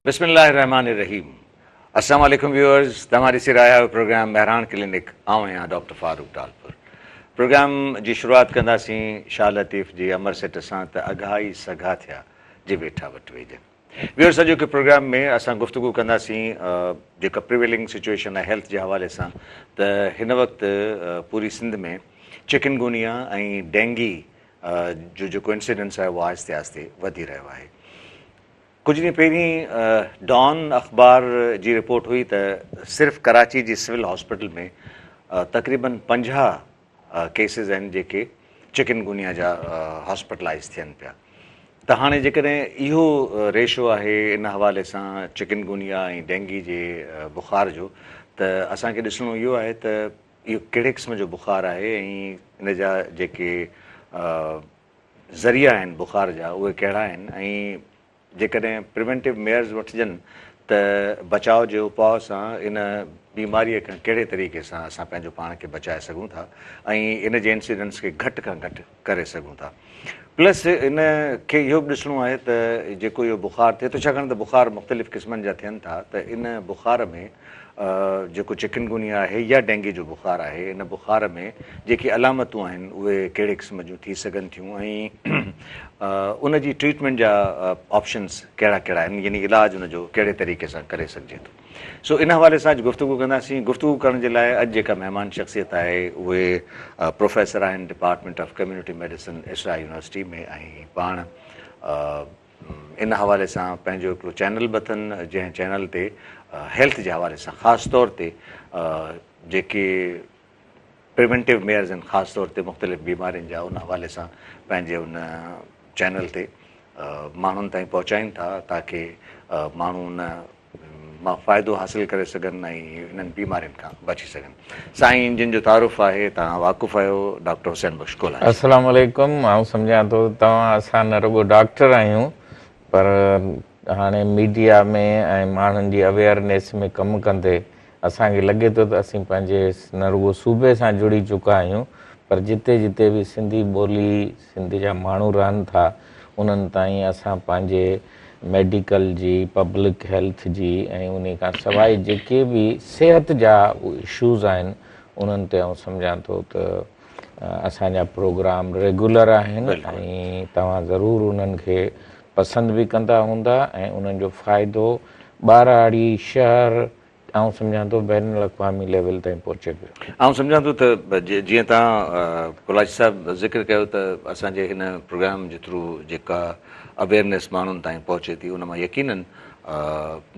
بسم الله الرحمٰن الرحيم السلام عليڪم ويورز توهان ڏسي رهيا آهيو پروگرام مهراڻ ڪلينڪ آئون آهيان ڊاڪٽر فاروق ٽالپر پروگرام جي شروعات ڪنداسين شاهه لطيف جي امر سٽ سان ته اگها ئي سگها ٿيا جي ويٺا وٽ ويڄن ويورز اڄوڪي پروگرام ۾ اسان گفتگو ڪنداسين جيڪا پريويلنگ سچويشن آهي هيلٿ جي حوالي سان ته هن وقت پوري سنڌ ۾ چڪن گونيا ۽ ڊينگي جو جيڪو انسيڊنس آهي اهو آهستي آهستي وڌي رهيو آهي. ڪجهه ڏينهن پهرين ڊان اخبار جي رپورٽ هئي ته صرف ڪراچي جي سول هاسپيٽل ۾ تقريبن 50 ڪيسز آهن جيڪي چڪن گونيا جا هاسپيٽلائز ٿين پيا ته هاڻي جيڪڏهن اهو ريشو آهي ان حوالي سان چڪن گونيا ۽ ڊينگي جي بخار جو ته اسان کي ڏسڻو اهو آهي ته اهو ڪهڙي قسم جو بخار آهي ۽ ان جا جيڪي ذريعا آهن بخار جا اهي ڪهڙا آهن ۽ جيڪڏهن پريونٽو ميئرز وٺجن ته بچاء جي اپاء سان ان بيماريء کان ڪهڙي طريقي سان اسان پنهنجو پاڻ کي بچائي سگهون ٿا ۽ ان جي انسيڊنس کي گهٽ کان گهٽ ڪري سگهون ٿا. پلس ان کي اهو به ڏسڻو آهي ته جيڪو اهو بخار ٿئي ٿو ڇاڪاڻ ته بخار مختلف قسمن جا ٿين ٿا ته ان بخار ۾ جيڪو چڪن گونيا آهي يا ڊينگي جو بخار آهي ان بخار ۾ جيڪي علامتون آهن اهي ڪهڙي قسم جون ٿي سگهن ٿيون ۽ ان جي ٽريٽمينٽ جا آپشنس ڪهڙا ڪهڙا آهن يعني علاج ان جو ڪهڙي طريقي سان ڪري سگهجي ٿو سو ان حوالي سان اڄ گفتگو ڪنداسين گفتگو ڪرڻ جي لاء اڄ جيڪا مهمان شخصيت آهي اهي پروفيسر آهن department of community medicine Isra university ۾ ۽ پاڻ ان حوالي سان پنهنجو هڪڙو چينل به اٿن جنهن چينل تي هيلٿ جي حوالي سان خاص طور تي جيڪي پريونٽو ميئرز آهن خاص طور تي مختلف بيمارين جا ان حوالي سان پنهنجي ان چينل تي ماڻهن تائين پهچائين ٿا تاڪي ماڻهو ان مان فائدو حاصل ڪري سگهن ۽ انهن بيمارين کان بچي سگهن. سائين جن جو تعارف آهي توهان واقف آهيو ڊاڪٽر حسين بخش ڪولاچي. السلام عليڪم آئون سمجهان ٿو ته توهان اسان نه رڳو ڊاڪٽر آهيون پر هاڻي ميڊيا ۾ ۽ ماڻهن جي اويئرنيس ۾ ڪم ڪندي اسان کي لڳي ٿو ته اسين پنهنجي نه رڳو صوبي سان جڙي چڪا آهيون پر جتي جتي به سنڌي ٻولي سنڌ جا ماڻهو رهن ٿا انهن تائين اسان پنهنجي ميڊيڪل جي، پبلڪ هيلٿ جي ۽ انهي کان سواء جيڪي به صحت جا اشوز آهن انهن تي آئون سمجهان ٿو ته اسان جا پروگرام ريگولر آهن ۽ توهان ضرور انهن کي پسند به ڪندا هوندا ۽ انهن جو فائدو ٻهراڙي، شهر، آئون سمجهان ٿو بين الاقوامي ليول تائين پهچي پيو. آئون سمجهان ٿو ته جيئن توهان ڪولاچي صاحب ذڪر ڪيو ته اسان جي هن پروگرام جي ٿرو جيڪا اويئرنيس ماڻهن تائين پهچي ٿي ان مان يقينن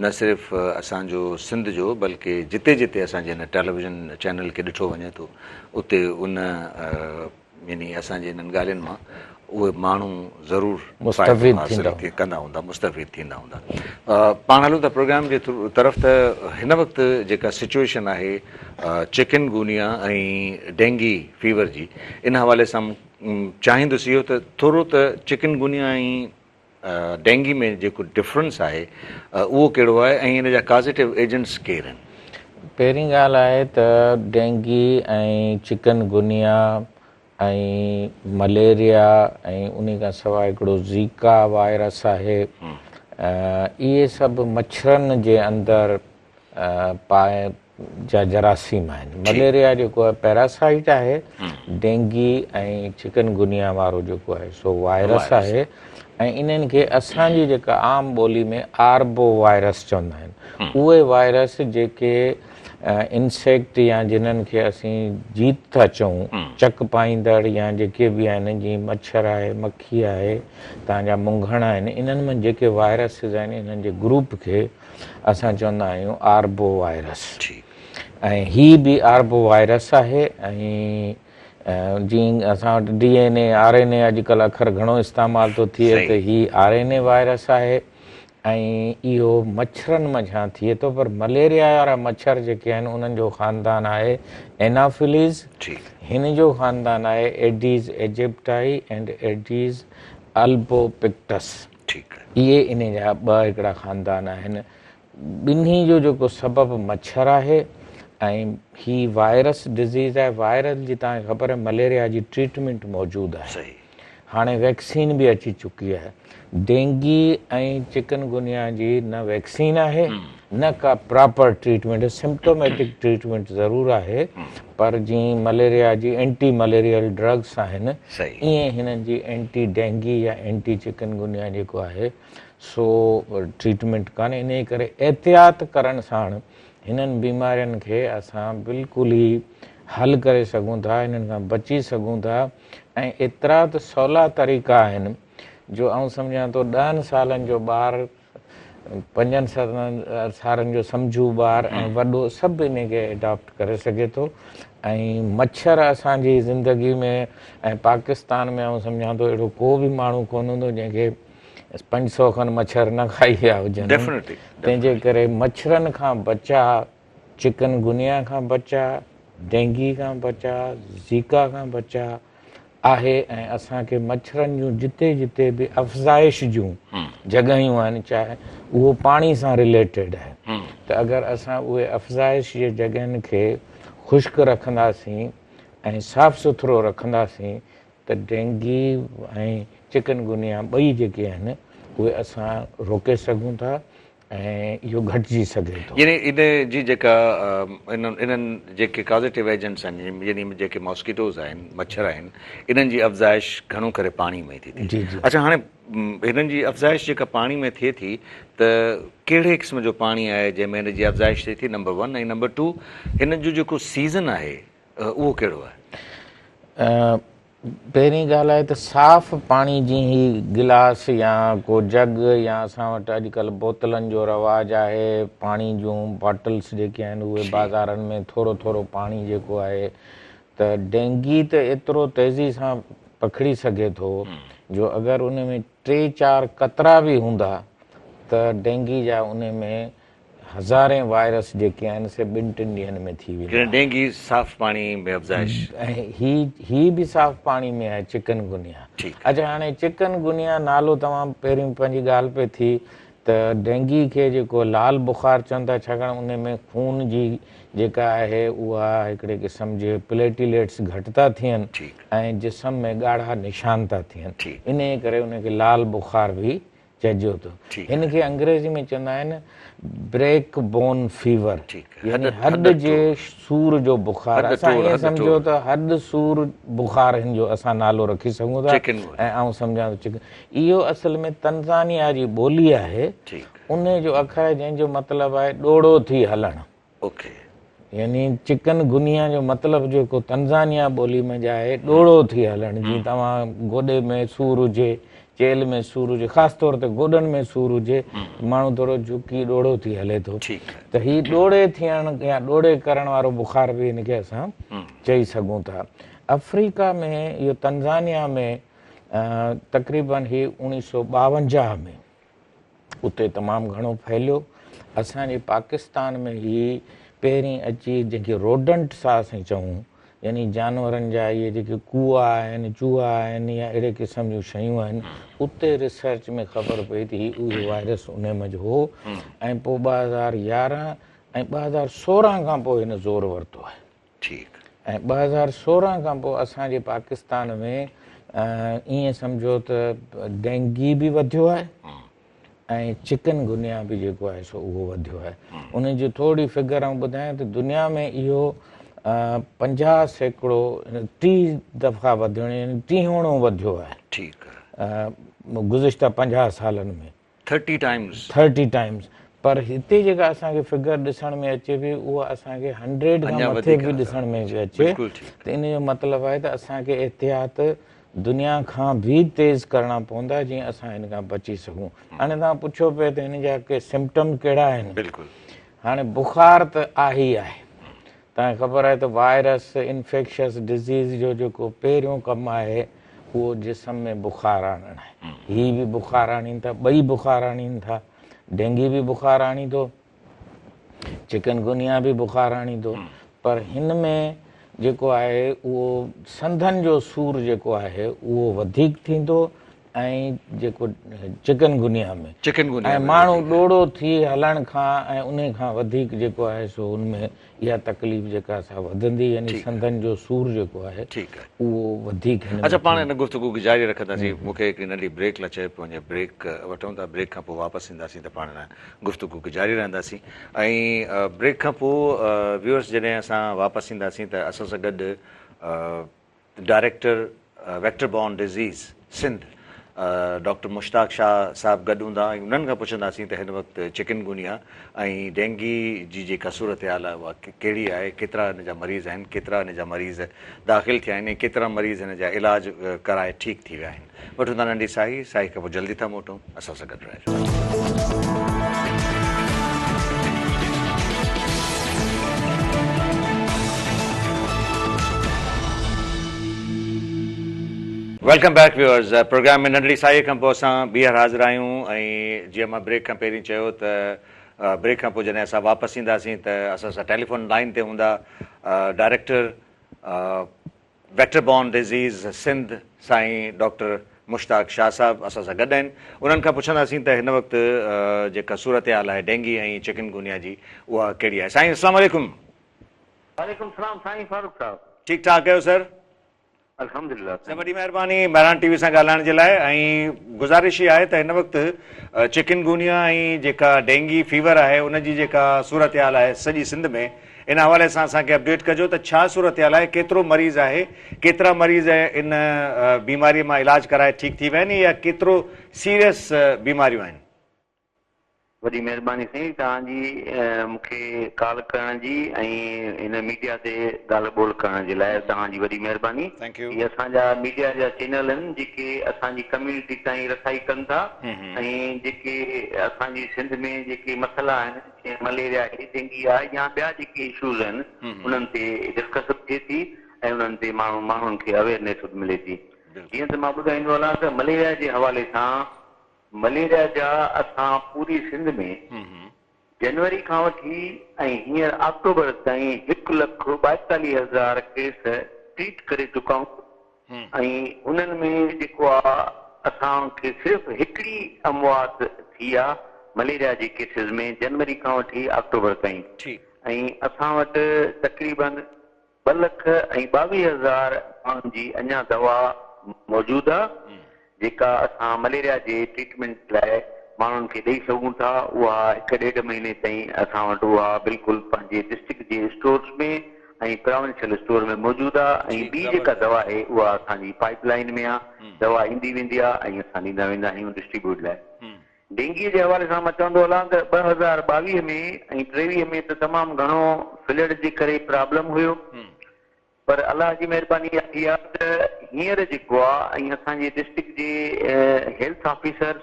نه صرف اسان جو سنڌ جو بلڪه جتي جتي اسان جي هن ٽيليويزن چينل کي ڏٺو وڃي ٿو اتي ان يعني اسان جي انهن ڳالهين مان اهي ماڻهو ضرور مستفيد ٿيندا ڪندا هوندا مستفيد ٿيندا هوندا. پاڻ هلون ٿا پروگرام جي طرف ته هن وقت جيڪا سچويشن آهي چڪن گونيا ۽ ڊينگي فيور جي ان حوالي سان چاهيندس اهو ته ٿورو ته چڪن گونيا ۽ ڊينگي ۾ جيڪو ڊفرنس آهي اهو ڪهڙو آهي ۽ ان جا ڪازيٽو ايجنٽس ڪير آهن؟ پهرين ڳالهه آهي ته ڊينگي ۽ چڪن گونيا ۽ مليريا ۽ انهي کان سواء هڪڙو زيڪا وائرس آهي اهي سڀ مڇرن جي اندر پائي جا جراثيم آهن. مليريا جيڪو آهي پيراسائيٽ آهي، ڊينگي ۽ چڪن گونيا وارو جيڪو آهي سو وائرس آهي ۽ انهن کي اسان جي جيڪا عام ٻولي ۾ آربو وائرس چوندا آهن. اهي وائرس جيڪي انسيڪٽ يا جنهن کي اسين جيت ٿا چئون، چڪ پائيندڙ يا جيڪي به آهن جيئن مڇر آهي، مکي آهي، توهان جا منگهڻ آهن، انهن ۾ جيڪي وائرسز آهن انهن جي گروپ کي اسان چوندا آهيون آربو وائرس ۽ هي به آربو وائرس آهي ۽ جيئن اسان وٽ ڊي اين اي آر اين اي اڄڪلهه اکر گهڻو استعمال ٿو ٿئي ته هي آر اين اي وائرس آهي ۽ اهو مڇرن منجهان ٿئي ٿو پر مليريا وارا مڇر جيڪي آهن انهن جو خاندان آهي اينافليز هن جو خاندان آهي ايڊيز ايجپٽائي اينڊ ايڊيز البوپڪٽس اهي انهي جا ٻه هڪڙا خاندان آهن. ٻنهي جو جيڪو سبب مڇر آهي ۽ هي وائرس ڊزيز آهي. وائرل جي توهان کي خبر آهي مليريا جي ٽريٽمينٽ موجود آهي. هاڻي ويڪسين به اچي چڪي آهي. ڊينگي ۽ چڪن گنيا جي نه ويڪسين آهي نه ڪا پراپر ٽريٽمينٽ سمپٽوميٽڪ ٽريٽمينٽ ضرور آهي پر جيئن مليريا جي اينٽي مليريل ڊرگس آهن ايئن هنن جي اينٽي ڊينگي يا اينٽي چڪن گنيا جيڪو آهي سو ٽريٽمينٽ ڪانهي انهي ڪري احتياط ڪرڻ ساڻ هنن بيمارين کي اسان بلڪل ئي حل ڪري سگهون ٿا انهن کان بچي سگهون ٿا ۽ ايترا ته سولا طريقا آهن جو آئون سمجهان ٿو ڏهن سالن جو ٻار، پنجن ستن سالن جو سمجهو ٻار ۽ وڏو سڀ انهي کي اڊاپٽ ڪري سگهي ٿو ۽ مڇر اسان جي زندگي ۾ ۽ پاڪستان ۾ آئون سمجهان ٿو اهڙو ڪو به ماڻهو ڪونه هوندو جنهن کي 500 کن مڇر نه کائي ويا هجن تنهن جي ڪري مڇرن کان بچاء چڪن گنيا کان بچاء ڊينگي کان بچاء زيڪا کان بچاء آهي ۽ اسان کي مڇرن جون جتي جتي به افزائش جون جڳهيون آهن چاهي اهو پاڻي سان رليٽيڊ آهي ته اگر اسان اهي افزائش جي جڳهين کي خشڪ رکنداسين ۽ صاف سٿرو رکنداسين ته ڊينگي ۽ چڪن گنيا ٻئي جيڪي آهن اهي اسان روڪي سگهون ٿا ۽ اهو گهٽجي سگهي ٿو. يعني ان جي جيڪا انهن جيڪي ڪازيٽو ايجنٽس آهن يعني جيڪي ماسڪيٽوز آهن مڇر آهن انهن جي افزائش گهڻو ڪري پاڻي ۾ ٿي ٿئي. جي جي. اڇا هاڻي هنن جي افزائش جيڪا پاڻي ۾ ٿئي ٿي ته ڪهڙي قسم جو پاڻي آهي جنهن ۾ هن جي افزائش ٿئي ٿي نمبر ون ۽ نمبر ٽو هنن جو جيڪو سيزن آهي اهو ڪهڙو آهي؟ پهرين ڳالهه آهي ته صاف پاڻي جيئن هي گلاس يا ڪو جڳ يا اسان وٽ اڄڪلهه بوتلن جو رواج آهي پاڻي جون باٽلس جيڪي آهن اهي بازارن ۾ ٿورو ٿورو پاڻي جيڪو آهي ته ڊينگي ته ايترو تيزي سان پکڙي سگهي ٿو جو اگر ان ۾ ٽي چار قطرا به هوندا ته ڊينگي جا ان ۾ هزارين وائرس جيڪي آهن سي ٻن ٽن ڏينهن ۾ ٿي ويندا. جڏهن ڊينگي صاف پاڻي ۾ افزائش. ۽ هي هي به صاف پاڻي ۾ آهي چڪن گنيا. اڇا هاڻي چڪن گنيا نالو توهان پهريون پنهنجي ڳالهه پئي ٿي ته ڊينگي کي جيڪو لال بخار چون ٿا ڇاڪاڻ ان ۾ خون جي جيڪا آهي اها هڪڙي قسم جي پليٽيليٽس گهٽ ٿا ٿين ۽ جسم ۾ ڳاڙها نشان ٿا ٿين انهي ڪري ان کي لال بخار به چئجي ٿو. هن کي انگريزي ۾ چوندا آهن بريڪ بون فيور يعني هڏ جي سور جو بخار. اسان ائين سمجهو ته هڏ سور بخار هن جو اسان نالو رکي سگهون ٿا ۽ آئون سمجهان ٿو چڪن اهو اصل ۾ تنزانيا جي ٻولي آهي انهي جو اکر آهي جنهن جو مطلب آهي ڏوڙو ٿي هلڻ. اوڪي. يعني چڪن گنيا جو مطلب جيڪو تنزانيا ٻولي ۾ آهي ڏوڙو ٿي هلڻ جيئن توهان گوڏي ۾ سور هجي چيلهه ۾ سور هجي خاص طور تي گوڏن ۾ سور هجي ماڻهو ٿورو جهڪي ڏوڙو ٿي هلي ٿو ته هي ڏوڙي ٿيڻ يا ڏوڙي ڪرڻ وارو بخار به هن کي اسان چئي سگهون ٿا آفريڪا ۾ اهو تنزانيا ۾ تقريبن هي 1952 ۾ اتي تمام گهڻو ڦهليو. اسان جي پاڪستان ۾ هي پهرين اچي جنهن کي روڊنٽ سا اسين چئون يعني جانورن جا اهي جيڪي ڪوئا آهن چوها آهن يا اهڙي قسم جون شيون آهن اتي ريسرچ ۾ خبر پئي ته هي اهو وائرس انهي منجهه هو ۽ پوء 2011 ۽ 2016 کان پوء هن زور ورتو آهي. ٺيڪ. ۽ 2016 کان پوء اسان جي پاڪستان ۾ ائين سمجهو ته ڊينگي به وڌيو آهي ۽ چڪن گنيا به جيڪو آهي سو اهو وڌيو آهي ان جي ٿوري فگر آئون ٻڌايان ته دنيا ۾ اهو 50% ٽي دفعا وڌيو يعني ٽيهوڻو وڌيو آهي ٺيڪ گذشته 50 سالن ۾ ٿرٽي ٽائمز. ٿرٽي ٽائمز پر هتي جيڪا اسان کي فگر ڏسڻ ۾ اچي پئي اها اسان کي هنڊريڊ کان مٿي به ڏسڻ ۾ پئي اچي ته ان جو مطلب آهي ته اسان کي احتياط دنيا کان به تيز ڪرڻا پوندا جيئن اسان هن کان بچي سگهون هاڻي توهان پڇيو پئي ته هن جا ڪي سمپٽم ڪهڙا آهن بلڪل هاڻي بخار ته آهي ئي آهي توهان کي خبر آهي ته وائرس انفيڪشس ڊزيز جو جيڪو پهريون ڪم آهي اهو جسم ۾ بخار آڻڻ آهي. هي به بخار آڻين ٿا، ٻئي بخار آڻين ٿا، ڊينگي به بخار آڻي ٿو، چڪن گنيا به بخار آڻي ٿو، پر هن ۾ جيڪو آهي اهو سنڌن جو سور جيڪو آهي اهو وڌيڪ ٿيندو ۽ جيڪو چڪن گنيا ۾. چڪن گنيا ۽ ماڻهو ڏوڙو ٿي هلڻ کان ۽ انهي کان وڌيڪ جيڪو آهي سو ان ۾ اها تڪليف جيڪا سا وڌندي يعني سنڌن جو سور جيڪو آهي اهو وڌيڪ هن ۾. اڇا پاڻ هن گفتگو کي جاري رکنداسين مون کي هڪڙي ننڍي بريڪ لاء چيو پيو وڃي بريڪ وٺون ٿا بريڪ کان پوء واپس اينداسين ته پاڻ هن گفتگو کي جاري رهنداسين ۽ بريڪ کان پوء ويورس جڏهن اسان واپس اينداسين ته اسان سان گڏ director vector borne disease Sindh doctor Mushtaq Shah صاحب گڏ هوندا ۽ انهن کان پڇنداسين ته هن وقت چڪن گونيا ۽ ڊينگي جي جيڪا صورتحال آهي اها ڪهڙي آهي، ڪيترا ان جا مريض آهن، ڪيترا ان جا مريض داخل ٿيا آهن ۽ ڪيترا مريض هن جا علاج ڪرائي ٺيڪ ٿي ويا آهن. وٺون ٿا ننڍي ساهي، ساهي کان پوء جلدي ٿا موٽون، اسان سان گڏ رهجو. Welcome back viewers programme ۾ ننڍڙي ساهي کان پوء اسان ٻيهر حاضر آهيون ۽ جيئن مان بريڪ کان پهرين چيو ته بريڪ کان پوء جڏهن اسان واپس اينداسين ته اسان سان ٽيليفون لائين تي هوندا director vector borne disease Sindh سائين ڊاڪٽر مشتاق شاهه صاحب اسان سان گڏ آهن انهن کان پڇنداسين ته هن وقت جيڪا صورتحال آهي ڊينگي ۽ چڪن گونيا جي اها ڪهڙي آهي سائين السلام عليڪم. وعليڪم السلام سائين فاروق صاحب. ٺيڪ ٺاڪ آهيو سر. الحمدلله سائين. وڏي مهرباني مهراڻ ٽي وي سان ڳالهائڻ جي لاء ۽ گذارش هي آهي ته هن وقت چڪن گونيا ۽ جيڪا ڊينگي فيور آهي ان جي جيڪا صورتحال آهي سڄي سنڌ ۾ ان حوالي سان اسان کي اپڊيٽ ڪجو ته ڇا صورتحال آهي، ڪيترو مريض آهي، ڪيترا مريض ان بيماري مان علاج ڪرائي ٺيڪ ٿي ويا آهن يا ڪيترو سيريس بيماريون آهن. وڏي مهرباني سائين توهان جي مون کي ڪال ڪرڻ جي ۽ هن ميڊيا تي ڳالهه ٻولهه ڪرڻ جي لاء توهان جي وڏي مهرباني. هي اسان جا ميڊيا جا چينل آهن جيڪي اسان جي ڪميونٽي تائين رسائي ڪن ٿا ۽ جيڪي اسان جي سنڌ ۾ جيڪي مسئلا آهن جيئن مليريا آهي، ڊينگي آهي يا ٻيا جيڪي اشوز آهن انهن تي ڊسڪس به ٿئي ٿي ۽ انهن تي ماڻهو ماڻهن کي اويئرنيس به ملي ٿي. جيئن ته مان ٻڌائيندو هلان ته مليريا جي حوالي سان مليريا جا اسان پوري سنڌ ۾ جنوري کان وٺي ۽ هينئر آڪٽوبر تائين هڪ لک ٻائيتاليهه هزار ڪيس ٽريٽ ڪري چڪا آهيون. ۽ انهن ۾ جيڪو آ اسان کي صرف هڪڙي اموات ٿي آ مليريا جي ڪيسز ۾ جنوري کان وٺي آڪٽوبر تائين ۽ اسان وٽ تقريبن ٻه لک ۽ ٻاويهه هزار ماڻهن جي اڃا دوا موجود آ جيڪا اسان مليريا جي ٽريٽمينٽ لاء ماڻهن کي ڏئي سگهون ٿا اها هڪ ڏيڍ مهيني تائين اسان وٽ اها بلڪل پنهنجي ڊسٽرڪٽ جي اسٽورس ۾ ۽ پراونشل اسٽور ۾ موجود آ ۽ ٻي جيڪا دوا آهي اها اسان جي پائيپ لائين ۾ آ دوا ايندي ويندي آ ۽ اسان ڏيندا ويندا آهيون ڊسٽريبيوٽ لاء. ڊينگي جي حوالي سان مان چوندو هلان ته 2022 ۾ ۽ 23 ۾ ته تمام گهڻو فلڊ جي ڪري پرابلم هيو پر الله جي مهرباني اها ٿي آ ته هينئر جيڪو آ ۽ اسان جي ڊسٽرڪٽ جي هيلٿ آفيسرس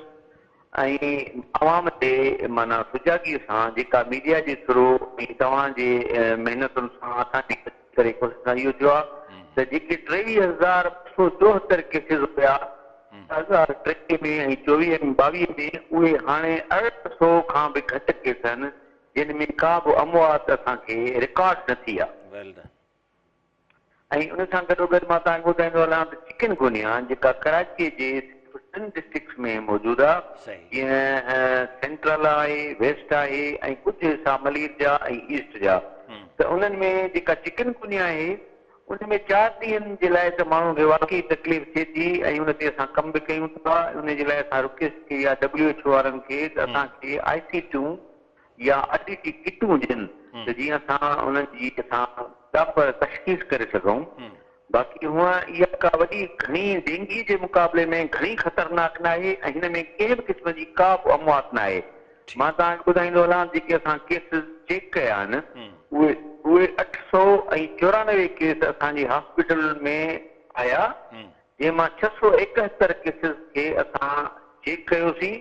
۽ عوام جي معنيٰ سجاڳيء سان جيڪا ميڊيا جي ٿرو ۽ توهان جي محنتن سان اسان جي گڏجي ڪري ڪوشش سان اهو ٿيو آهي ته جيڪي 23,274 ڪيسز هيا 2023 ۾ ۽ 24 ۽ 22 ۾ اهي هاڻي 18 سو کان به گهٽ ڪيس آهن جن ۾ ڪا به اموات اسان کي رڪارڊ نه ٿي آهي. ۽ ان سان گڏوگڏ مان توهان کي ٻڌائيندو هلان ته چڪن گونيا جيڪا ڪراچيء جي صرف ٽن ڊسٽرڪٽس ۾ موجود آ جيئن سينٽرل آهي، ويسٽ آهي ۽ ڪجهه حصا ملير جا ۽ ايسٽ جا ته انهن ۾ جيڪا چڪن گونيا آهي ان ۾ چار ڏينهن جي لاء ته ماڻهو کي واقعي تڪليف ٿئي ٿي ۽ ان تي اسان ڪم به ڪيون ٿا ان جي لاء اسان رڪويسٽ ڪئي آ ڊبليو ايڇ او وارن کي ته اسان کي آء سي ٽيون يا آر ڊي ٽي ڪٽون ڏين ته جيئن اسان انهن جي اسان پراپر تشخيص ڪري سگهون. باقي هونء اها ڪا وڏي گهڻي ڊينگي جي مقابلي ۾ گهڻي خطرناڪ ناهي ۽ هن ۾ ڪنهن به قسم جي ڪا به اموات ناهي. مان توهان کي ٻڌائيندو هلان جيڪي اسان ڪيسز چيڪ ڪيا آهن اهي اهي 894 ڪيس اسان جي هاسپيٽلن ۾ آيا جنهن مان 671 ڪيسز کي اسان چيڪ ڪيوسين،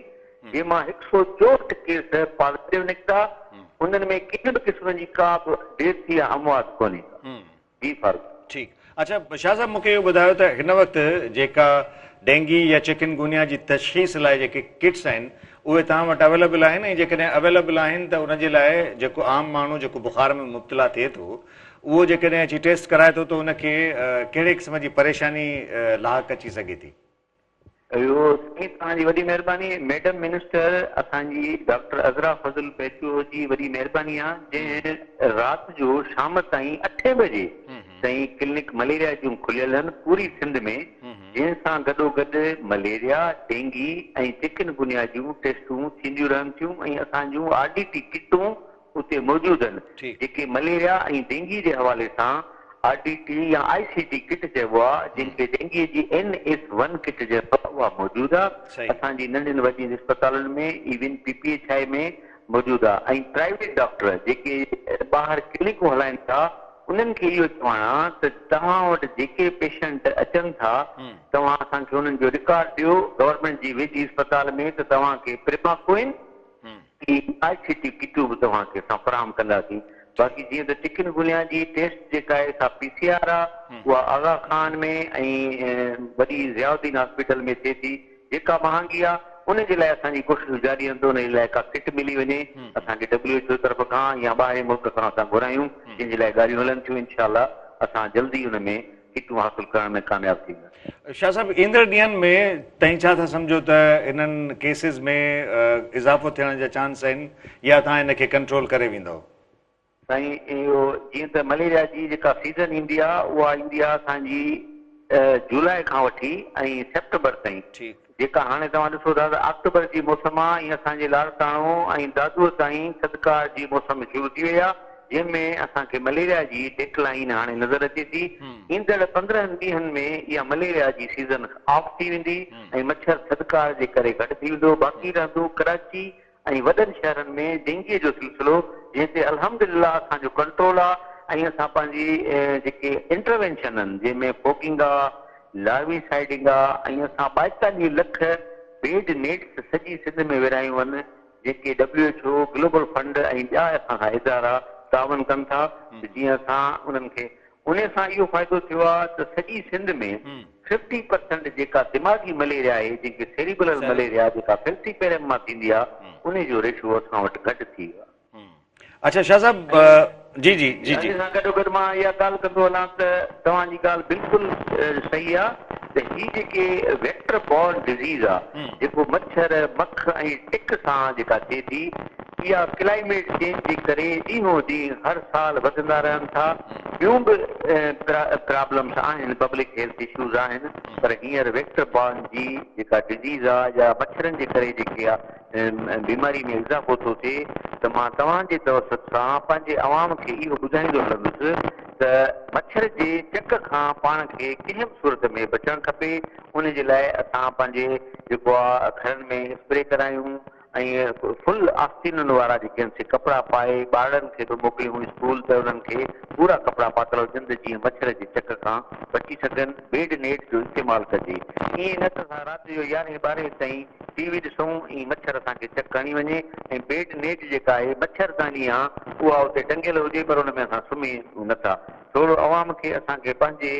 جنهن مان 164 ڪيس پازيٽو نڪتا، انهن ۾ ڪنهن به قسم جي ڪا به ڊيٿ يا اموات ڪونهي ڪا. جي فاروق. ٺيڪ. اڇا شاهه صاحب مون کي اهو ٻڌايو ته هن وقت جيڪا ڊينگي يا چڪن گونيا جي تشخيص لاء جيڪي ڪٽس آهن اهي توهان وٽ اويليبل آهن ۽ جيڪڏهن اويليبل آهن ته ان جي لاء جيڪو عام ماڻهو جيڪو بخار ۾ مبتلا ٿئي ٿو اهو جيڪڏهن اچي ٽيسٽ ڪرائي ٿو ته ان کي ڪهڙي قسم جي پريشاني لاحق اچي سگهي ٿي؟ اهو سائين توهان جي وڏي مهرباني ميڊم منسٽر اسان جي ڊاڪٽر عذرا فضل پيچوهو جي وڏي مهرباني آ جنهن رات جو شام تائين اٺين بجي تائين ڪلنڪ مليريا جون کليل هن پوري سنڌ ۾ جنهن سان گڏو گڏ مليريا، ڊينگي ۽ چڪن گونيا جون ٽيسٽون ٿينديون رهن ٿيون ۽ اسان جون آر ڊي ٽي ڪٽون اتي موجود آهن جيڪي مليريا ۽ ڊينگي جي حوالي سان آر ڊي ٽي يا آء سي ٽي ڪٽ چئبو آهي جنهن کي ڊينگي جي اين ايس ون ڪٽ چئبو آهي اها موجود آهي اسان جي ننڍين وڏين اسپتالن ۾ even P P H I ۾ موجود آهي ۽ پرائيويٽ ڊاڪٽر جيڪي ٻاهر ڪلينڪون هلائن ٿا انهن کي اهو چوڻ آهي ته توهان وٽ جيڪي پيشنٽ اچن ٿا توهان اسان کي انهن جو رڪارڊ ڏيو گورنمينٽ جي ويجهي اسپتال ۾ ته توهان کي پريماڪوئن ۽ آء سي ٽي ڪٽون به توهان کي اسان فراهم ڪنداسين. باقي جيئن ته چڪن گونيا جي ٽيسٽ جيڪا آهي سا پي سي آر آهي اها آغا خان ۾ ۽ وڏي ضياء الدين هاسپيٽل ۾ ٿئي ٿي جيڪا مهانگي آهي ان جي لاء اسان جي ڪوششون جاري آهن ته ان جي لاء ڪا ڪٽ ملي وڃي اسان کي ڊبليو ايڇ او طرف کان يا ٻاهرين ملڪ کان اسان گهرايون جنهن جي لاء ڳالهيون هلن ٿيون انشاء الله اسان جلدي ان ۾ ڪٽون حاصل ڪرڻ ۾ ڪامياب ٿي وينداسين. شاهه صاحب ايندڙ ڏينهن ۾ تئين ڇا ٿا سمجهو ته انهن ڪيسز ۾ اضافو ٿيڻ جا چانس آهن يا توهان ان کي ڪنٽرول ڪري ويندؤ؟ سائين اهو جيئن ته مليريا جي جيڪا سيزن ايندي آ اها ايندي آ اسان جي جولاء کان وٺي ۽ سيپٽمبر تائين جيڪا هاڻي توهان ڏسو ٿا ته آڪٽوبر جي موسم آ ۽ اسان جي لاڙڪاڻو ۽ دادوء تائين ٿڌڪار جي موسم شروع ٿي وئي آ جنهن ۾ اسان کي مليريا جي ڊيڪلائين هاڻي نظر اچي ٿي. ايندڙ 15 ڏينهن ۾ اها مليريا جي سيزن آف ٿي ويندي ۽ مڇر ٿڌڪار جي ڪري گهٽ ٿي ويندو باقي رهندو ڪراچي ۽ وڏن شهرن ۾ ڊينگي جو سلسلو جنهن تي الحمدلله اسان جو ڪنٽرول آ ۽ اسان پنهنجي جيڪي انٽروينشن آهن جنهن ۾ فوگنگ آ، لاروي سائيڊنگ آ ۽ اسان 42 لک بيڊ نيٽس سڄي سنڌ ۾ ورهايون آهن جيڪي W H O, global fund ۽ ٻيا اسان سان ادارا تعاون ڪن ٿا ته جيئن اسان انهن کي انهي سان اهو فائدو ٿيو آهي ته سڄي سنڌ ۾ ففٽي پرسنٽ جيڪا دماغي مليريا آهي جنهن کي سيريبرل مليريا جيڪا فيلسيپيرم مان ٿيندي آهي انهي جو ريشو اسان وٽ گهٽ ٿي ويو آهي. اڇا شاهه صاحب جي جي جي جي. ان سان گڏو گڏ مان اها ڳالهه ڪندو هلان ته توهان جي ڳالهه بلڪل صحيح آهي ته هي جيڪي ويڪٽر بورن ڊزيز آهي جيڪو مڇر مک ۽ ٽڪ سان جيڪا ٿئي ٿي اها ڪلائميٽ چينج جي ڪري ڏينهون ڏينهن هر سال وڌندا رهن ٿا. ٻيون به پرابلمس آهن، پبلڪ هيلٿ اشوز آهن پر هينئر ويڪٽر بارن جي جيڪا ڊزيز آ يا مڇرن جي ڪري جيڪي آ بيماري ۾ اضافو ٿو ٿئي ته مان توهان جي توسط سان پنهنجي عوام کي اهو ٻڌائيندو هلندس ته مڇر جي چڪ کان پاڻ کي ڪنهن به صورت ۾ بچڻ کپي ان جي لاء اسان پنهنجي جيڪو آ گهرن ۾ اسپري ڪرايون ۽ فل آستينن وارا جيڪي آهن سي ڪپڙا پائي ٻارڙن کي به موڪليون اسڪول ته انهن کي پورا ڪپڙا پاتل هجن ته جيئن مڇر جي چڪ کان بچي سگهن بيڊ نيٽ جو استعمال ڪجي ائين نه ته اسان رات جو يارهين ٻارهين تائين ٽي وي ڏسون ۽ مڇر اسان کي چڪ هڻي وڃي ۽ بيڊ نيٽ جيڪا آهي مڇر داني آ اها اتي ٽنگيل هجي پر ان ۾ اسان سمهي نٿا ٿورو عوام کي اسان کي پنهنجي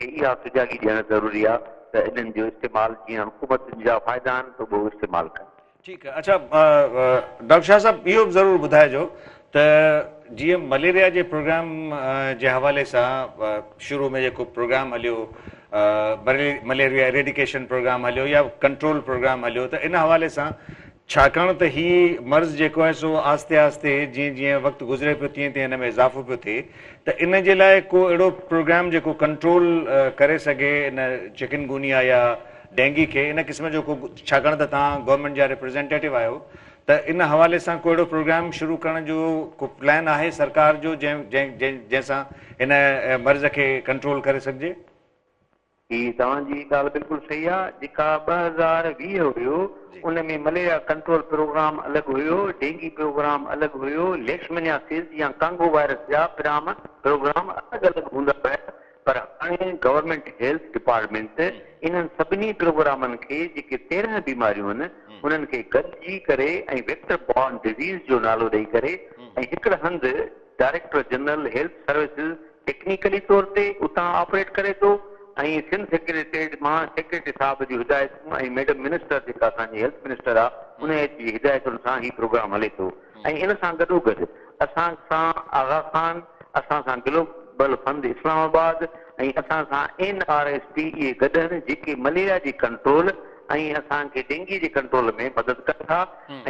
کي اها سجاڳي ڏيڻ ضروري آ ته انهن جو استعمال جيئن حڪومتن جا فائدا آهن ته اهو استعمال ڪن. ٺيڪ آ اڇا ڊاڪٽر شاهه صاحب اهو به ضرور ٻڌائجو ته جيئن مليريا جي پروگرام جي حوالي سان شروع ۾ جيڪو پروگرام هليو مليريا ايريڊيڪيشن پروگرام هليو يا ڪنٽرول پروگرام هليو ته ان حوالي سان ڇاڪاڻ ته هي مرض جيڪو آهي سو آهستي آهستي جيئن جيئن وقت گذري پيو تيئن تيئن هن ۾ اضافو پيو ٿئي ته ان جي لاء ڪو اهڙو پروگرام جيڪو ڪنٽرول ڪري سگهي ان چڪن گونيا يا ڊينگي کي ان قسم جو ڪو ڇاڪاڻ ته توهان گورنمينٽ جا ريپريزينٽيٽو آهيو ته ان حوالي سان ڪو اهڙو پروگرام شروع ڪرڻ جو ڪو پلان آهي سرڪار جو جنهن جنهن سان هن مرض کي ڪنٽرول ڪري سگهجي؟ جي توهان جي ڳالهه بلڪل صحيح آ جيڪا 2020 هيو ان ۾ مليريا ڪنٽرول پروگرام الڳ هيو ڊينگي پروگرام الڳ هيو ليشمنياسز يا ڪانگو وائرس جا پرام پروگرام الڳ الڳ هوندا هيا پر هاڻي گورنمينٽ هيلٿ ڊپارٽمينٽ انهن سڀني پروگرامن کي جيڪي 13 بيماريون آهن انهن کي گڏجي ڪري ۽ ويڪٽر بارن ڊزيز جو نالو ڏئي ڪري ۽ هڪڙ هنڌ director general health services technically طور تي اتان آپريٽ ڪري ٿو ۽ سنڌ سيڪريٽريٽ مان سيڪريٽري صاحب جون هدايتون ۽ ميڊم منسٽر جيڪا اسان جي هيلٿ منسٽر آ ان جي هدايتن سان هي پروگرام هلي ٿو ۽ ان سان گڏو گڏ اسان سان آغا خان اسان سان گلوبل فند اسلام آباد ۽ اسان سان اين آر ايس پي اهي گڏ آهن جيڪي مليريا جي ڪنٽرول ۽ اسان کي ڊينگي جي ڪنٽرول ۾ مدد ڪن ٿا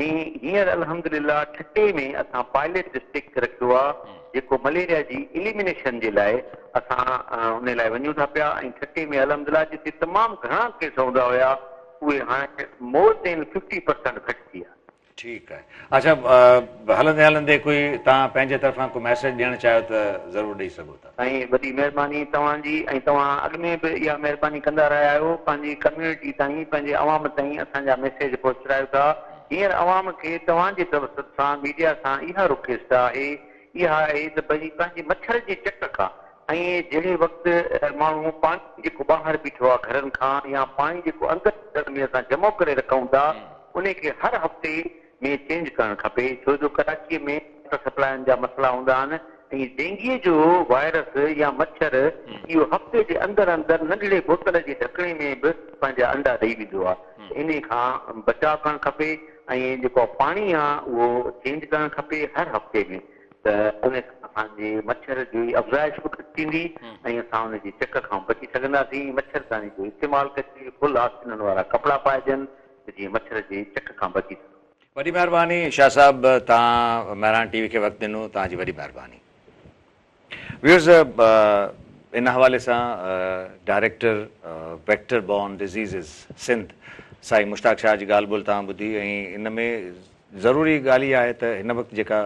۽ هينئر الحمدلله ٺٽي ۾ اسان پائليٽ ڊسٽرڪٽ رکيو آ جيڪو مليريا جي اليمينيشن جي لاء اسان ان لاء وڃون ٿا پيا ۽ ٺٽي ۾ الحمدلله جتي تمام گهڻا ڪيس هوندا هيا اهي هاڻي مور دين 50% گهٽ ٿي ويا. ٺيڪ آهي اڇا هلندي هلندي ڪوئي توهان پنهنجي طرفان ڪو ميسيج ڏيڻ چاهيو ته ضرور ڏئي سگهو ٿا. سائين وڏي مهرباني توهان جي ۽ توهان اڳ ۾ به اها مهرباني ڪندا رهيا آهيو پنهنجي ڪميونٽي تائين پنهنجي عوام تائين اسان جا ميسيج پهچرايو ٿا هينئر عوام کي توهان جي توسط سان ميڊيا سان اها رڪويسٽ آهي اها آهي ته ڀئي پنهنجي مڇر جي چڪ کان ۽ جهڙي وقت ماڻهو پاڻي جيڪو ٻاهر بيٺو آهي گهرن کان يا پاڻي جيڪو اندر گهر ۾ اسان جمع ڪري رکون ٿا انهي کي هر هفتي ۾ چينج ڪرڻ کپي ڇو جو ڪراچي ۾ واٽر سپلائن جا مسئلا هوندا آهن ۽ ڊينگي جو وائرس يا مڇر اهو هفتي جي اندر اندر ننڍڙي بوتل جي ڍڪڻي ۾ به پنهنجا انڊا ڏئي ويندو آهي ته انهي کان بچاء ڪرڻ کپي ۽ جيڪو پاڻي آهي اهو چينج ڪرڻ کپي هر هفتي ۾ ته ان سان اسان جي مڇر جي افزائش به گهٽ ٿيندي ۽ اسان ان جي چڪ کان بچي سگهنداسين. مڇرداني جو استعمال ڪجي، فل آستينن وارا ڪپڙا پائجن ته جيئن مڇر جي چڪ کان بچي سگهون. وڏي مهرباني شاهه صاحب توهان مهراڻ ٽي وي کي وقت ڏنو توهان جي وڏي مهرباني. ويورز ان حوالي سان director vector borne diseases Sindh سائين مشتاق شاهه جي ڳالهه ٻولهه توهان ٻڌي ۽ ان ۾ ضروري ڳالهه اها آهي ته هن وقت جيڪا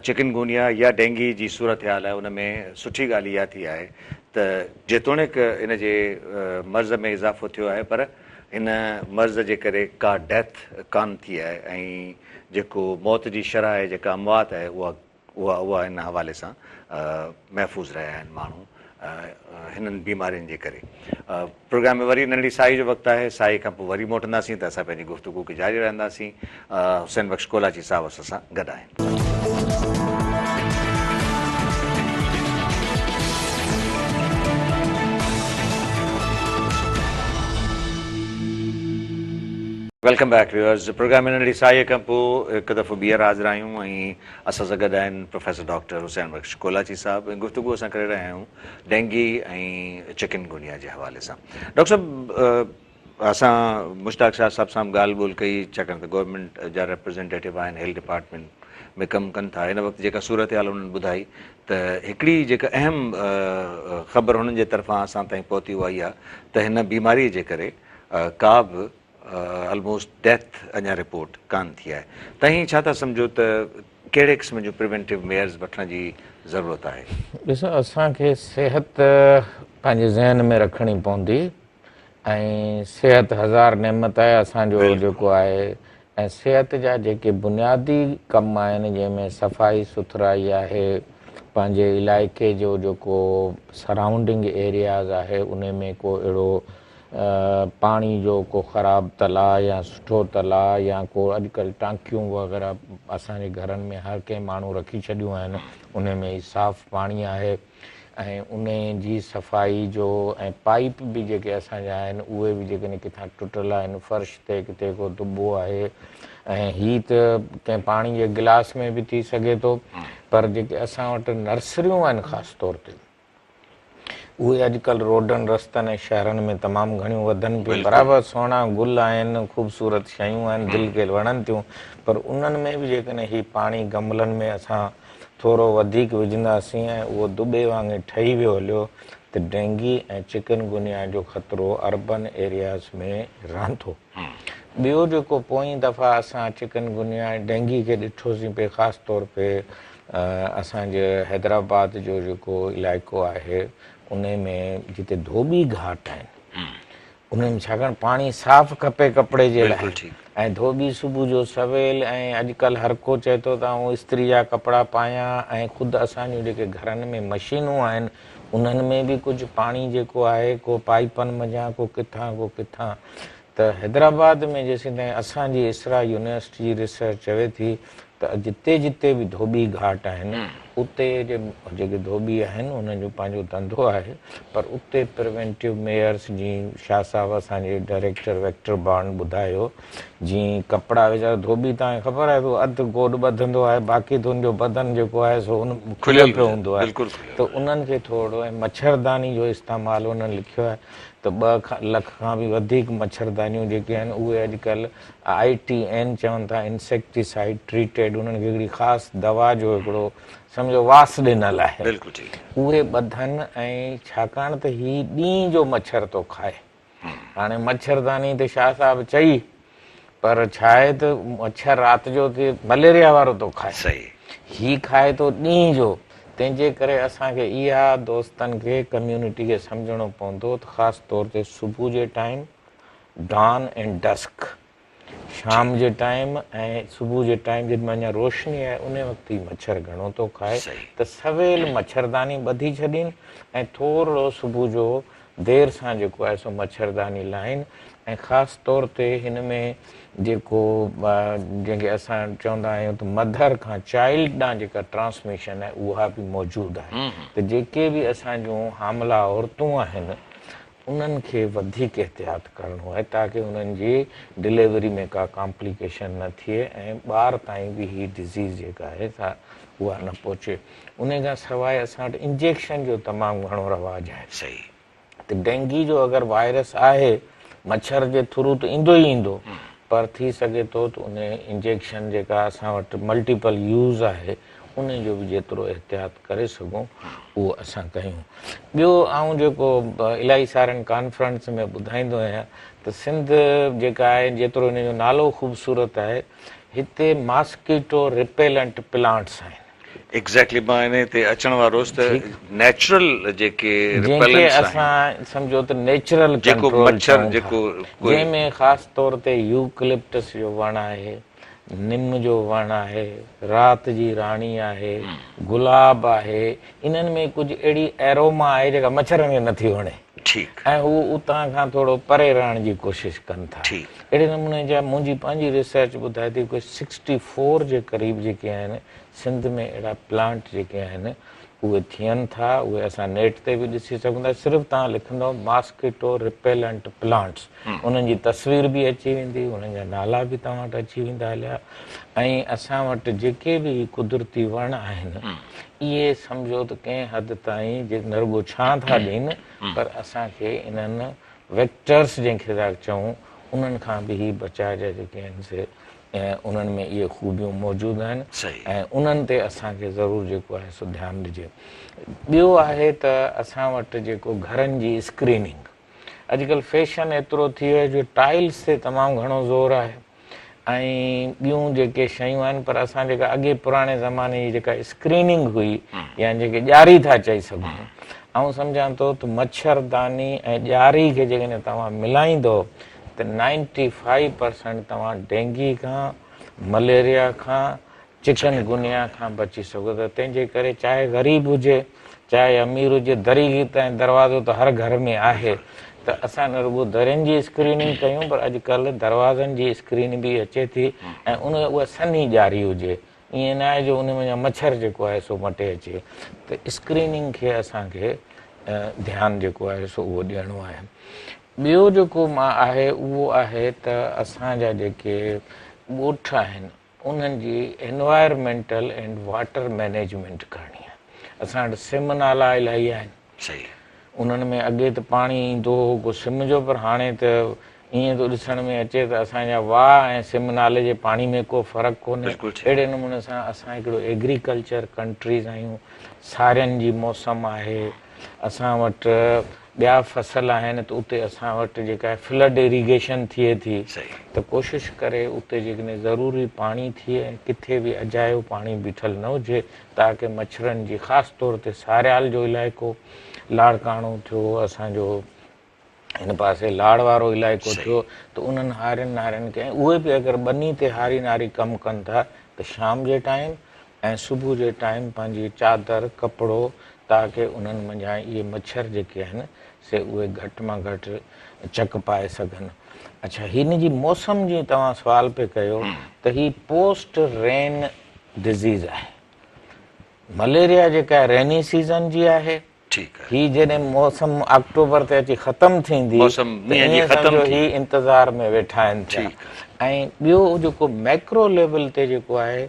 چڪن گونيا يا ڊينگي جي صورتحال آهي ان ۾ سٺي ڳالهه اها ٿي آهي ته جيتوڻيڪ ان جي مرض ۾ اضافو ٿيو آهي پر هن مرض جي ڪري ڪا ڊيٿ ڪانه ٿي آهي ۽ جيڪو موت جي شرح آهي جيڪا اموات آهي اها اها اها ان حوالي سان محفوظ رهيا آهن ماڻهو هنن بيمارين جي ڪري. پروگرام ۾ وري ننڍڙي ساهي جو وقت آهي ساهي کان پوء وري موٽنداسين ته اسان پنهنجي گفتگو کي جاري رکنداسين حسين بخش ڪولاچي صاحب اسان سان گڏ آهن. Welcome back viewers programme ۾ ننڍڙي ساهي کان پوء هڪ دفعو ٻيهر حاضر آهيون ۽ اسان سان گڏ آهن پروفيسر ڊاڪٽر حسين بخش ڪولاچي صاحب ۽ گفتگو اسان ڪري رهيا آهيون ڊينگي ۽ چڪن گونيا جي حوالي سان. ڊاڪٽر صاحب اسان مشتاق شاهه صاحب سان به ڳالهه ٻولهه ڪئي ڇاڪاڻ ته گورنمينٽ جا ريپريزينٽيٽو آهن هيلٿ ڊپارٽمينٽ ۾ ڪم ڪن ٿا هن وقت جيڪا صورتحال انهن ٻڌائي ته هڪڙي جيڪا اهم خبر هنن جي طرفان اسان تائين پهتي اها اها ته هن بيماري جي ڪري ڪا به الموسٽ ڊيٿ اڃا رپورٽ ڪانه ٿي آهي. توهين ڇا ٿا سمجهو ته ڪهڙي قسم جون پريونٽو ميئرز وٺڻ جي ضرورت آهي؟ ڏسو اسان کي صحت پنهنجي ذهن ۾ رکڻي پوندي ۽ صحت هزار نعمت آهي اسان جو جيڪو آهي ۽ صحت جا جيڪي بنيادي ڪم آهن جنهن ۾ صفائي سٿرائي آهي پنهنجي علائقي جو جيڪو سرائونڊنگ ايرياز آهي ان ۾ ڪو اهڙو پاڻي جو ڪو خراب تلاء يا سٺو تلاء يا ڪو اڄڪلهه ٽانڪيون وغيره اسان جي گهرن ۾ هر ڪنهن ماڻهو رکي ڇڏيون آهن انهي ۾ ئي صاف پاڻي آهي ۽ انهي جي صفائي جو ۽ پائيپ به جيڪي اسان جا آهن اهي به جيڪڏهن ڪٿان ٽٽل آهن فرش تي ڪٿي ڪو دٻو آهي ۽ هي ته ڪنهن پاڻي جي گلاس ۾ به ٿي سگهي ٿو پر جيڪي اسان وٽ نرسريون آهن خاص طور تي اهي اڄڪلهه روڊن رستن ۽ شهرن ۾ تمام گهڻيون وڌن پيون. برابر سهڻا گل آهن، خوبصورت شيون آهن، دل کي وڻن ٿيون، پر انهن ۾ به جيڪڏهن هي پاڻي گملن ۾ اسان ٿورو وڌيڪ وجهنداسين ۽ اهو دٻي وانگي ٺهي ويو هليو ته ڊينگي ۽ چڪن گونيا جو خطرو اربن ايرياز ۾ رهندو. ٻيو جيڪو پوئين دفعا اسان چڪن گونيا ۽ ڊينگي کي ڏٺوسين پئي خاص طور پي اسان جي حيدرآباد جو جيڪو علائقو آهي انهي ۾ جتي ڌوٻي گهاٽ آهن انهن ۾ ڇاڪاڻ پاڻي صاف کپي ڪپڙي جي لاء ۽ ڌوٻي صبح جو سويل ۽ اڄڪلهه هر ڪو چئي ٿو ته آئون استري جا ڪپڙا پايان ۽ خود اسان جون جيڪي گهرن ۾ مشينون آهن انهن ۾ به ڪجهه پاڻي جيڪو آهي ڪو پائيپن منجهان ڪو ڪٿان ڪو ڪٿان ته حيدرآباد ۾ جيسين تائين اسان جي اسرا يونيورسٽي جي ريسرچ چوي ٿي ته جتي جتي به ڌوٻي گهاٽ آهن اتي جي جيڪي ڌوٻي آهن انهن جو پنهنجو ڌنڌو آهي پر اتي پريونٽو ميئرس جيئن شاهه صاحب اسان جي ڊائريڪٽر ويڪٽر بارن ٻڌايو جيئن ڪپڙا ويچارا ڌوٻي توهان کي خبر آهي ته اڌ گوڏ ٻڌندو آهي باقي ته ان جو بدن جيڪو آهي سو ان کليل پيو هوندو آهي ته انهن کي ٿورو ۽ مڇرداني جو استعمال انهن لکيو آهي ته 2 لک کان به وڌيڪ مڇردانيون جيڪي آهن اهي اڄڪلهه آء ٽي اين چون ٿا انسيڪٽيسائيڊ ٽريٽيڊ انهن کي هڪڙي خاص دوا جو هڪڙو سمجهو واس ڏنل آهي بلڪل ٺيڪ. اهي ٻڌن ۽ ڇاڪاڻ ته هي ڏينهن جو مڇر ٿو کائي هاڻي مڇرداني ته شاهه صاحب چئي پر ڇا آهي ته مڇر رات جو ٿي مليريا وارو ٿو کائي صحيح. هي کائي ٿو ڏينهن جو تنهن جي ڪري اسان کي اها دوستن کي ڪميونٽي کي سمجهڻو پوندو ته خاص طور تي صبح جي ٽائيم ڊان اينڊ ڊسڪ، شام جي ٽائيم ۽ صبح جي ٽائيم جڏهن مهل اڃا روشني آهي انهي وقت هي مڇر گهڻو ٿو کائي ته سويل مڇرداني ٻڌي ڇڏين ۽ ٿورڙو صبح جو دير سان جيڪو آهي سو مڇرداني لاهين ۽ خاص طور تي هن ۾ جيڪو جنهن کي اسان چوندا آهيون ته مڌر کان چائلڊ ڏانهن جيڪا ٽرانسميشن آهي اها به موجود آهي ته جيڪي به اسان جون حاملا عورتون آهن انهن کي وڌيڪ احتياط ڪرڻو آهي تاڪه انهن جي ڊليوري ۾ ڪا ڪامپليڪيشن نه ٿئي ۽ ٻار تائين به هي ڊزيز جيڪا آهي سا اها نه پهچي. انهي کان سواء اسان وٽ انجيڪشن جو تمام گهڻو رواج آهي. صحيح. ته ڊينگي جو اگر وائرس آهي مڇر جي ٿرو ته ايندو ئي ايندو پر ٿي سگهي ٿو ته انهي انجيڪشن جيڪا اسان وٽ ملٽيپل يوز آهي انهي جو به جيترو احتياط ڪري سگهون اهو اسان ڪيون. ٻيو آئون جيڪو الاهي سارن ڪانفرنس ۾ ٻڌائيندو آهيان ته سنڌ جيڪا آهي جيترو ان جو نالو خوبصورت آهي هتي ماسڪيٽو رپيلنٽ پلانٽس آهن. ايگزيڪٽلي مان انهي تي اچڻ وارو هوس ته نيچرل جيڪي جنهن کي رپيلنٽس آهن. اسان سمجهو ته نيچرل جيڪو ڪنٽرول مڇر چئون ٿا جيڪو ڪوئي. جنهن ۾ خاص طور تي يوڪلپٽس جو وڻ آهي. نم جو وڻ آهي، رات جي راڻي آهي، گلاب آهي، انهن ۾ ڪجهه اهڙي ايروما آهي جيڪا مڇرن کي نٿي وڻي ٺيڪ. ۽ هو اتان کان ٿورو پري رهڻ جي ڪوشش ڪن ٿا. ٺيڪ. اهڙي نموني جا منهنجي پنهنجي ريسرچ ٻڌائي ٿي ڪجهه سڪسٽي فور جي قريب جيڪي آهن سنڌ ۾ اهڙا پلانٽ جيڪي آهن اهي ٿين ٿا اهي اسان نيٽ تي به ڏسي سگهون ٿا صرف توهان لکندؤ ماسڪيٽو رپيلنٽ پلانٽس انهن جي تصوير به اچي ويندي انهن جا نالا به توهان وٽ اچي ويندا هليا ۽ اسان وٽ جيڪي به هي قدرتي وڻ آهن اهي سمجهو ته ڪنهن حد تائين جي نه رڳو ڇانء ٿا ڏين پر اسان کي انهن ويڪٽرس جنهن کي ٿا چئون انهن کان به هي بچاء جا جيڪي آهن سي انهن ۾ اهي خوبيون موجود آهن ۽ انهن تي اسان کي ضرور جيڪو آهي سو ڌيان ڏجي. ٻيو آهي ته اسان وٽ جيڪو گهرن جي اسڪريننگ اڄڪلهه فيشن ايترو ٿي ويو آهي جو ٽائلس تي تمام گهڻو زور آهي ۽ ٻيون جيڪي شيون آهن پر اسان جيڪا اڳي پراڻي زماني جي جيڪا اسڪريننگ هئي يا جيڪي ڄاري ٿا چئي سگهون آئون سمجهان ٿو ته مڇرداني ۽ ڄاري کي جيڪڏهن توهان ملائيندو ته نائنٽي فائيو پرسنٽ توهان ڊينگي کان، مليريا کان، چڪن گنيا کان بچي سگهو ٿا. تنهن جي ڪري چاهي غريب هجي چاهي امير هجي دري ۽ دروازو ته هر گهر ۾ آهي ته اسان نه رڳو درين جي اسڪريننگ ڪيون پر اڄڪلهه دروازن جي اسڪرين به اچي ٿي ۽ ان اها سنهي ڄاري هجي ائين نه آهي جو ان منجهان مڇر جيڪو آهي سو مٽي اچي ته اسڪريننگ کي اسان کي ڌيان جيڪو آهي سو اهو ڏيڻو آهي. ٻيو جيڪو مان آهي اهو آهي ته اسان جا جيڪي ڳوٺ آهن انهن جي انوائرمينٽل اينڊ واٽر مئنيجمينٽ ڪرڻي آهي. اسان وٽ سم نالا الاهي آهن. صحيح. انهن ۾ اڳي ته پاڻي ايندو هو ڪو سم جو پر هاڻي ته ائين ٿو ڏسڻ ۾ اچي ته اسان جا واهه ۽ سم نالي جي پاڻي ۾ ڪو فرق ڪونهي. بلڪل ٺيڪ. اهڙي نموني سان اسان هڪڙو ايگريڪلچر ڪنٽريز آهيون. سارين جي موسم آهي. اسان وٽ ٻيا فصل آهن ته اتي اسان وٽ جيڪا آهي فلڊ ايريگيشن ٿئي ٿي ته ڪوشش ڪري اتي جيڪڏهن ضروري پاڻي ٿئي ۽ ڪٿي به اجايو پاڻي بيٺل نه هجي تاڪه مڇرن جي خاص طور تي ساريال جو علائقو لاڙڪاڻو ٿيو اسان جو هن پاسي لاڙ وارو علائقو ٿيو ته انهن هارين نارين کي ۽ اهي به اگر ٻني تي هاري ناري ڪم ڪن ٿا ته شام جي ٽائيم ۽ صبح جي ٽائيم پنهنجي چادر، ڪپڙو، تاڪه انهن منجهان اهي مڇر جيڪي آهن سي اهي گهٽ مان گهٽ چڪ پائي سگهن. اڇا هن جي موسم جي توهان سوال پئي ڪيو ته هي پوسٽ رين ڊزيز آهي. مليريا جيڪا ريني سيزن جي آهي. ٺيڪ آهي. هي جڏهن موسم آڪٽوبر تي اچي ختم ٿيندي موسم ته مينهن جي ائين ختم سمجهو ٿي. هي انتظار ۾ ويٺا آهن ٿيا. ٺيڪ آهي. ۽ ٻيو جيڪو ميڪرو ليول تي جيڪو آهي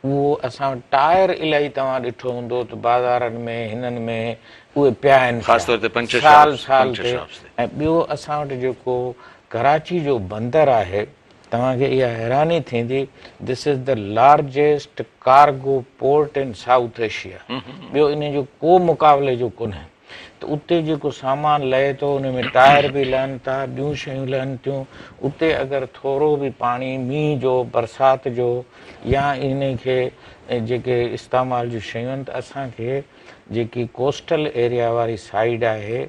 اهو اسان وٽ ٽائر الاهي توهان ڏٺو هوندو ته بازارن ۾ هنن ۾ اهي پيا آهن خاص ٿيا طور تي پنچر سال شاپس سال پنچر تي شاپس تي. ۽ ٻيو اسان وٽ جيڪو ڪراچي جو بندر آهي توهان کي اها حيراني ٿيندي this is the largest cargo port in South Asia ٻيو ان جو ڪو مقابلي جو ڪونهي ته اتي جيڪو سامان لهي ٿو ان ۾ ٽائر به لهن ٿا ٻيون شيون لهن ٿيون اتي اگر ٿورو به پاڻي مينهن جو برسات جو يا ان کي جيڪي استعمال جون شيون آهن ته اسان کي جيڪي ڪوسٽل ايريا واري سائيڊ آهي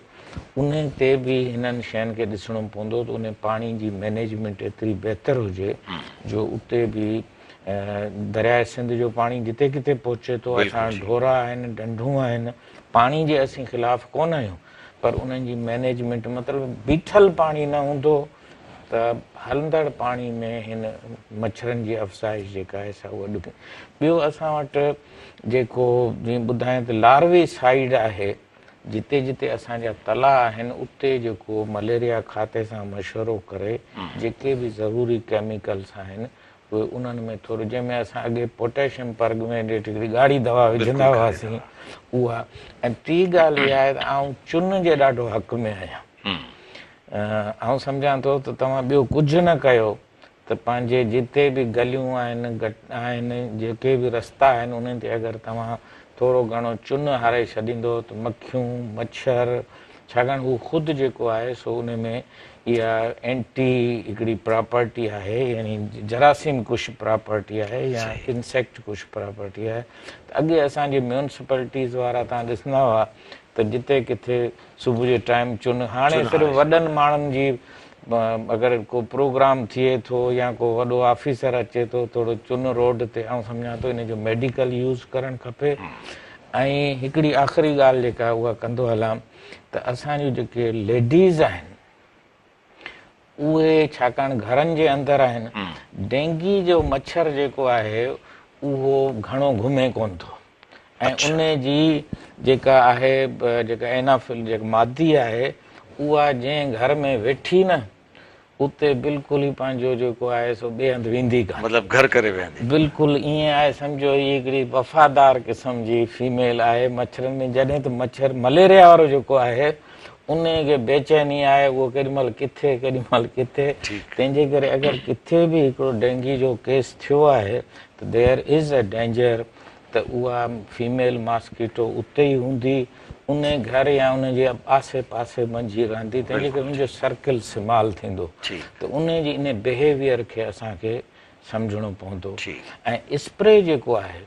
انهي تي به هنن شين کي ڏسڻو پوندو ته انهي پاڻي جي مئنيجمينٽ ايتري بهتر هجي جو اتي به درياء سنڌ جو پاڻي جتي ڪٿي پهچي ٿو اسان وٽ ڍورا آهن ڍنڍون آهن پاڻي جي اسين خلاف ڪونه آهيون پر انهن جي مئنيجمينٽ مطلب بيٺل پاڻي نه هوندو ته هلندڙ پاڻي ۾ هن مڇرن جي افزائش جيڪا آهي سا اها ڏکي ٻيو اسان وٽ جيڪو جيئن ٻڌايان ته لاروي سائيڊ آهي جتي جتي اسان جا تلاء آهن اتي جيڪو مليريا کاتي سان مشورو ڪري جيڪي به ضروري ڪيميڪلس آهن اهي انهن ۾ ٿورو جنهن ۾ اسان اڳي پوٽيشيم پرمينگنيٽ هڪڙي ڳاڙهي دوا وجهندا هئاسين اها ۽ ٽي ڳالهه اها آهي ته آئون چن جي ڏاڍو حق ۾ آهيان آئون سمجهان ٿو ته توهان ٻيو ڪجهه نه ڪيو ته پنهنجي جتي به گليون آهن آهن جيڪي به رستا آهن انهن تي اگر توهان ٿورو گهڻو چن هاري ڇڏيندو ته مکيون مڇر ڇاڪاڻ هو خود جيڪو آهي سو ان ۾ اها اينٽي هڪڙي پراپرٽي آهي يعني جراثيم ڪش پراپرٽي آهي يا انسيڪٽ ڪش پراپرٽي آهي ته اڳي اسان جي ميونسپلٽيز وارا توهان ڏسندا هئا ته جتي ڪٿي صبح جي ٽائيم چن هاڻي صرف وڏن ماڻهن جي اگر ڪو پروگرام ٿئي ٿو يا ڪو وڏو آفيسر اچي ٿو ٿورو چن روڊ تي آئون سمجهان ٿو ان جو ميڊيڪل يوز ڪرڻ کپي ۽ هڪڙي آخري ڳالهه جيڪا اها ڪندو هلان ته اسان جون جيڪي ليڊيز آهن اهي ڇاڪاڻ گهرن جي اندر آهن، ڊينگي جو مڇر جيڪو آهي اهو گهڻو گهمي ڪونه ٿو ۽ ان جي جيڪا آهي جيڪا اينافل جيڪا مادي آهي اها جنهن گهر ۾ ويٺي نه اتي بلڪل ئي پنهنجو جيڪو آهي سو ٻئي هنڌ ويندي ڪانه. مطلب گهر ڪري ويهندي. بلڪل ائين آهي سمجهو هي هڪڙي وفادار قسم جي فيميل آهي مڇرن ۾ جڏهن ته مڇر مليريا وارو جيڪو آهي انهي کي بيچيني آهي اهو ڪيڏي مهل ڪٿي ڪيڏي مهل ڪٿي تنهن جي ڪري اگر ڪٿي به هڪڙو ڊينگي جو ڪيس ٿيو آهي ته ديئر از اي ڊينجر ته اها فيميل ماسڪيٽو اتي ئي هوندي انهي گهر يا ان جي آسي پاسي منجهه ئي رهندي تنهن جي ڪري ان جو سرڪل سمال ٿيندو ته انهي جي انهي بهيويئر کي اسان کي سمجهڻو پوندو ۽ اسپري جيڪو آهي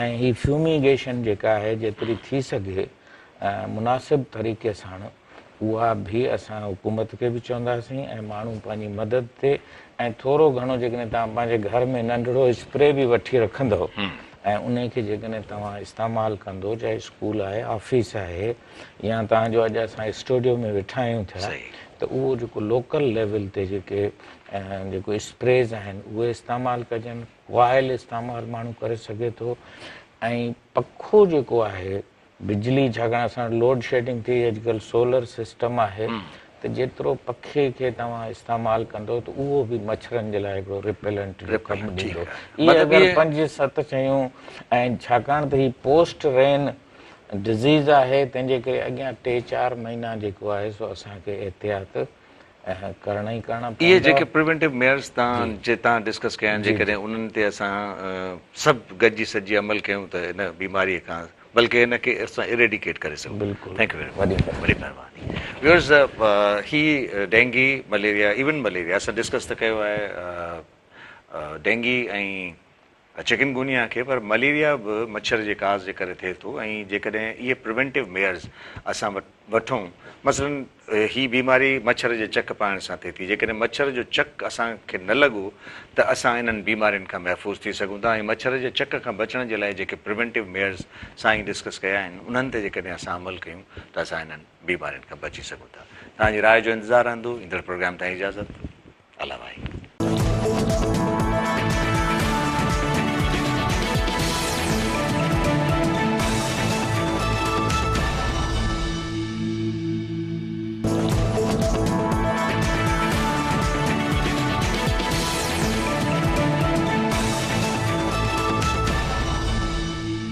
۽ هي فيوميگيشن جيڪا آهي جيتري ٿي سگهي مناسب طريقي ساڻ اها به اسان حڪومت کي به چونداسين ۽ ماڻهو پنهنجي مدد تي ۽ ٿورو گهڻو جيڪڏهن توهان پنهنجي گهر ۾ ننڍڙو اسپري به وٺي رکندؤ ۽ انهي کي جيڪڏهن توهان استعمال ڪندو چاهي اسڪول آهي آفيس آهي يا توهان جو اڄ اسان اسٽوڊيو ۾ ويٺا آهيون ٿيا ته اهو جيڪو لوڪل ليول تي جيڪي جيڪو اسپريز آهن اهي استعمال ڪجن ڪوائل استعمال ماڻهو ڪري سگهي ٿو ۽ پکو جيڪو آهي بجلي ڇاڪاڻ اسان وٽ لوڊ شيڊنگ ٿي اڄڪلهه سولر سسٽم آهي ته جيترو پکي کي توهان استعمال ڪندو ته اهو به مڇرن جي لاء هڪڙو ريپيلنٽ جو ڪم ڏيندو اهي اگر پنج ست شيون ۽ ڇاڪاڻ ته هي پوسٽ رين ڊزيز آهي تنهن جي ڪري اڳيان ٽي چار مهينا جيڪو آهي سو اسان کي احتياط ڪرڻا ئي ڪرڻا پوندا. اهي جيڪي پريونٽو ميئرز تان جي تان ڊسڪس ڪيا آهن جيڪڏهن انهن تي اسان سڀ گڏجي سڏجي عمل ڪيون ته ان بيماري کان بلڪه ان کي اسان اريڊيڪيٽ ڪري سگهون ٿا. بلڪل thank you very much وڏي مهرباني ويورز هي ڊينگي مليريا ايون مليريا اسان ڊسڪس ته ڪيو آهي ڊينگي ۽ چڪن گونيا کي پر مليريا به مڇر جي ڪاز جي ڪري ٿئي ٿو ۽ جيڪڏهن اهي پريونٽو ميئرز اسان وٺون مثلاً هي بيماري مڇر جي چڪ پائڻ سان ٿئي ٿي جيڪڏهن مڇر جو چڪ اسان کي نه لڳو ته اسان انهن بيمارين کان محفوظ ٿي سگهون ٿا ۽ مڇر جي چڪ کان بچڻ جي لاء جيڪي پريونٽو ميئرز سائين ڊسڪس ڪيا آهن انهن تي جيڪڏهن اسان عمل ڪيون ته اسان انهن بيمارين کان بچي سگهون ٿا توهان جي راء جو انتظار رهندو ايندڙ پروگرام تائين اجازت الله واهي.